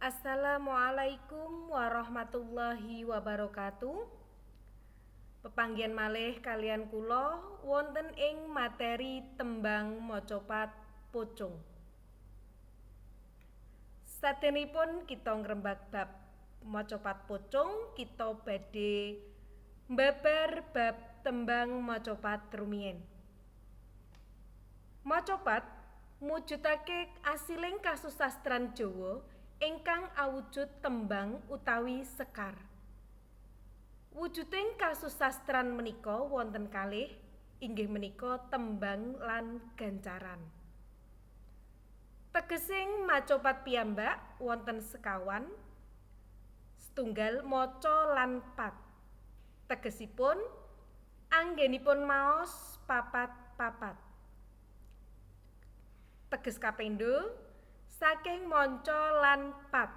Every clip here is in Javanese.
Assalamualaikum warahmatullahi wabarakatuh. Pepanggihan malih kaliyan kula wonten ing materi tembang macapat pocung. Saderengipun kita ngrembak bab macapat pocung, kita badhe mbabar bab tembang macapat rumiyin. Macapat mujudake asiling kasusastran Jawa ingkang awujud tembang utawi sekar. Wujuding kasusastran menika wonten kalih, inggih menika tembang lan gancaran. Tegesing macapat piyambak wonten sekawan, setunggal maca lan pat. Tegesipun anggenipun maos papat-papat. Teges kapindho saking manca lan pat.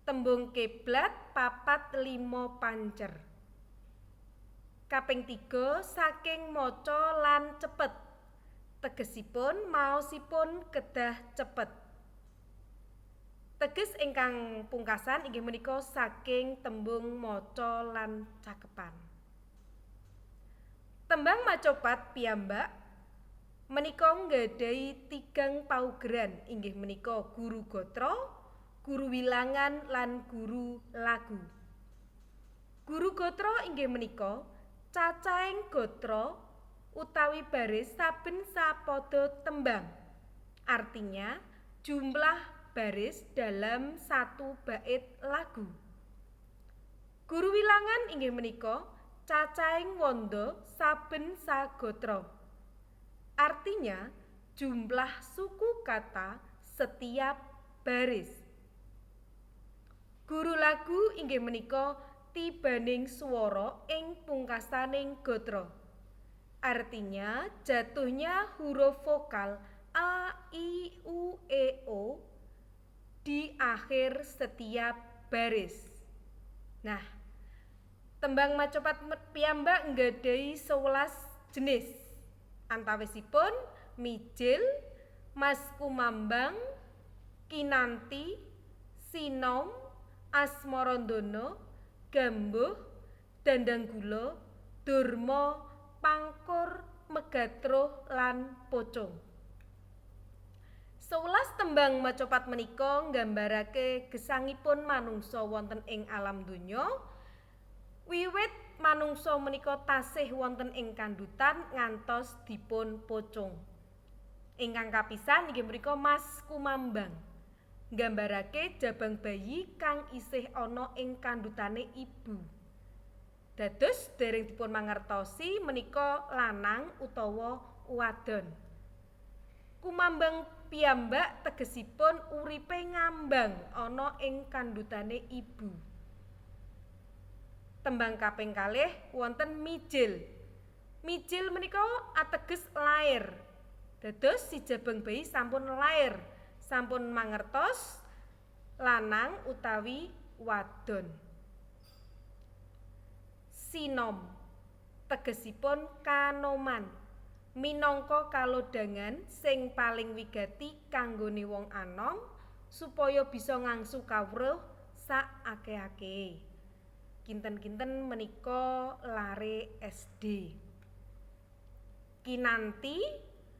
Tembung kiblat papat lima pancer. Kaping tiga saking maca lan cepet. Tegesipun maosipun kedah cepet. Teges ingkang pungkasan inggih menika saking tembung maca lan cakepan. Tembang macapat piyambak menika nggadahi tigang paugeran, inggih menika guru gatra, guru wilangan lan guru lagu. Guru gatra inggih menika cacahing gatra utawi baris saben sapada tembang. Artinya jumlah baris dalam satu bait lagu. Guru wilangan inggih menika cacahing wanda saben sagatra. Artinya jumlah suku kata setiap baris. Guru lagu inggih menika tibaning swara ing pungkasaning gatra. Artinya jatuhnya huruf vokal a, i, u, e, o di akhir setiap baris. Nah, tembang macapat piyambak nggadahi 11 jenis. Antawisipun mijil, mas kumambang, kinanti, sinom, asmarandana, gambuh, dandanggula, durma, pangkur, megatruh lan pocung. 11 tembang macapat menika nggambarake gesangipun manungsa wonten ing alam donya. Wiwit manungsa menika tasih wonten ing kandhutan ngantos dipun pocung. Ingkang kapisan inggih menika Mas Kumambang. Nggambarake jabang bayi kang isih ana ing kandhutane ibu. Dados dereng dipun mangertosi menika lanang utawa wadon. Kumambang piyambak tegesipun uripe ngambang ana ing kandhutane ibu. Tembang kaping kalih wonten mijil. Mijil menika ateges lair. Dados si jabang bayi sampun lair, sampun mangertos lanang utawi wadon. Sinom tegesipun kanoman, minangka kalodhangan sing paling wigati kanggone wong anom supaya bisa ngangsu kawruh sak akeh-akehe. Kinten-kinten menika lare SD. Kinanti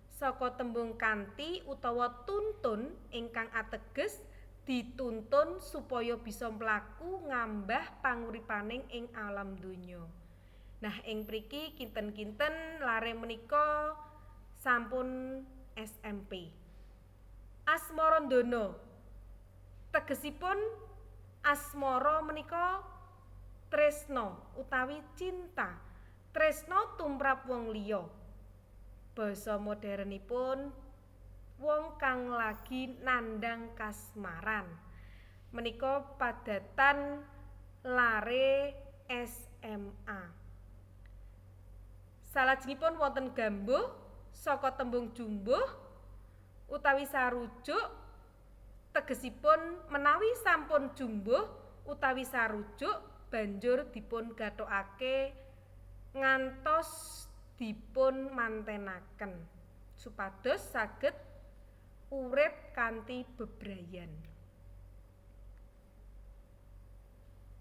saka tembung kanti utawa tuntun ingkang ateges dituntun supaya bisa mlaku ngambah panguripaning ing alam donya. Nah, ing mriki kinten-kinten lare menika sampun SMP. Asmarandana tegesipun asmara menika tresna utawi cinta. Tresna tumrap wong liya. Basa modernipun wong kang lagi nandhang kasmaran. Menika padatan lare SMA. Salajengipun wonten gambuh saka tembung jumbuh utawi sarujuk, tegesipun menawi sampun jumbuh utawi sarujuk banjur dipun gathukake ngantos dipun mantenaken supados saged urip kanthi bebrayan.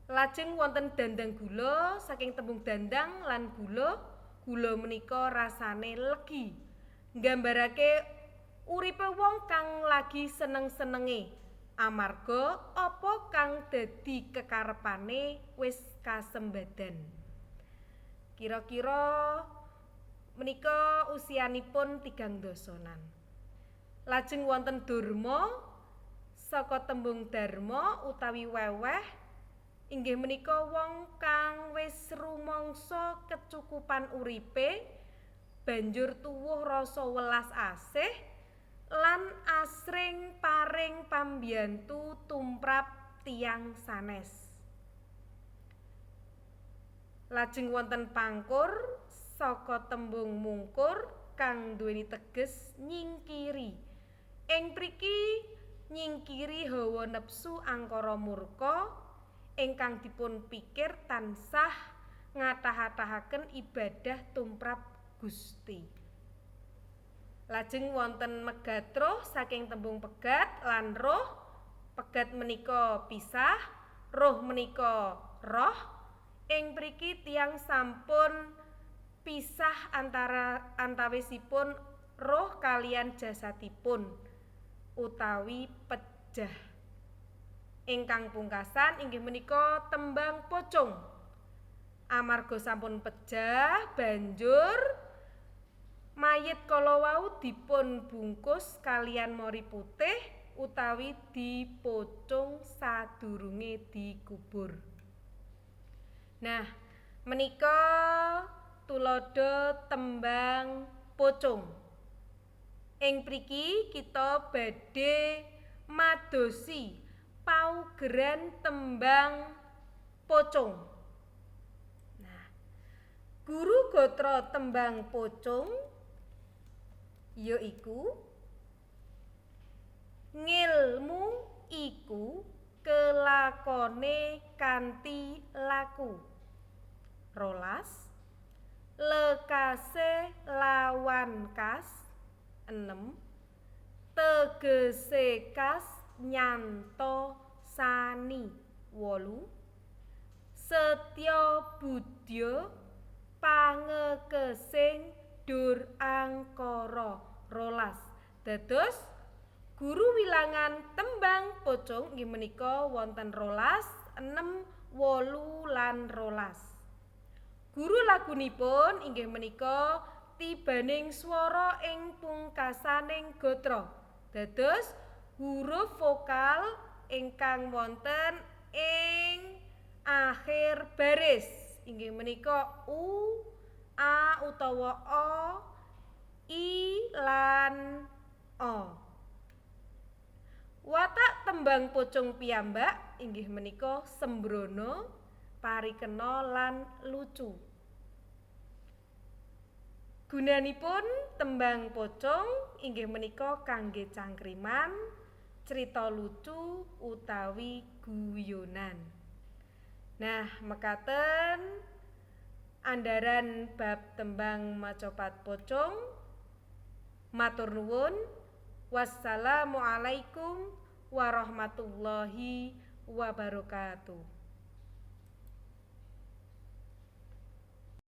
Lajeng wonten dandang gula saking tembung dandang lan gula, gula menika rasane legi. Nggambarake uripe wong kang lagi seneng-senenge amarga apa kang dadi kekarepane wis kasembadan. Kira-kira menika usianipun tigang dasanan. Lajeng wonten durma saka tembung dharma utawi weweh, inggih menika wong kang wis rumangsa kecukupan uripe, banjur tuwuh rasa welas asih lan asring paring pambiyantu tumrap tiyang sanes. Lajeng wonten pangkur saka tembung mungkur kang nduweni teges nyingkiri. Ing mriki nyingkiri hawa nepsu angkara murka ingkang dipun pikir tansah ngathah-athahaken ibadah tumrap Gusti. Lajeng wonten megatruh saking tembung pegat lan roh. Pegat menika pisah, roh menika roh. Ing mriki tiyang sampun pisah antara antawisipun roh kalian jasadipun utawi pejah. Ingkang pungkasan inggih menika tembang pocung. Amarga sampun pejah, banjur mayit kala wau dipun bungkus kalian mori putih utawi dipocung sadurunge dikubur. Nah, menika tuladha tembang pocung. Ing mriki kita badhe madosi paugeran tembang pocung. Nah, guru gatra tembang pocung yaiku ngilmu iku kelakone kanthi laku. 12 lekase lawan kas. 6 tegese kas nyanto sani. 8 setya budya pangekesing dur angkara. 12. Dados guru wilangan tembang pocung inggih menika wonten 12, 6, 8 lan 12. Guru lagunipun inggih menika tibaning swara ing pungkasaning gatra. Dados huruf vokal ingkang wonten ing akhir baris inggih menika u, a utawa o, i lan o. Watak tembang pocung piyambak inggih menika sembrono, parikena lan lucu. Gunanipun tembang pocung inggih menika kangge cangkriman, crita lucu utawi guyonan. Nah, mekaten andaran bab tembang macapat pocung. Matur nuwun. Wassalamualaikum warahmatullahi wabarakatuh.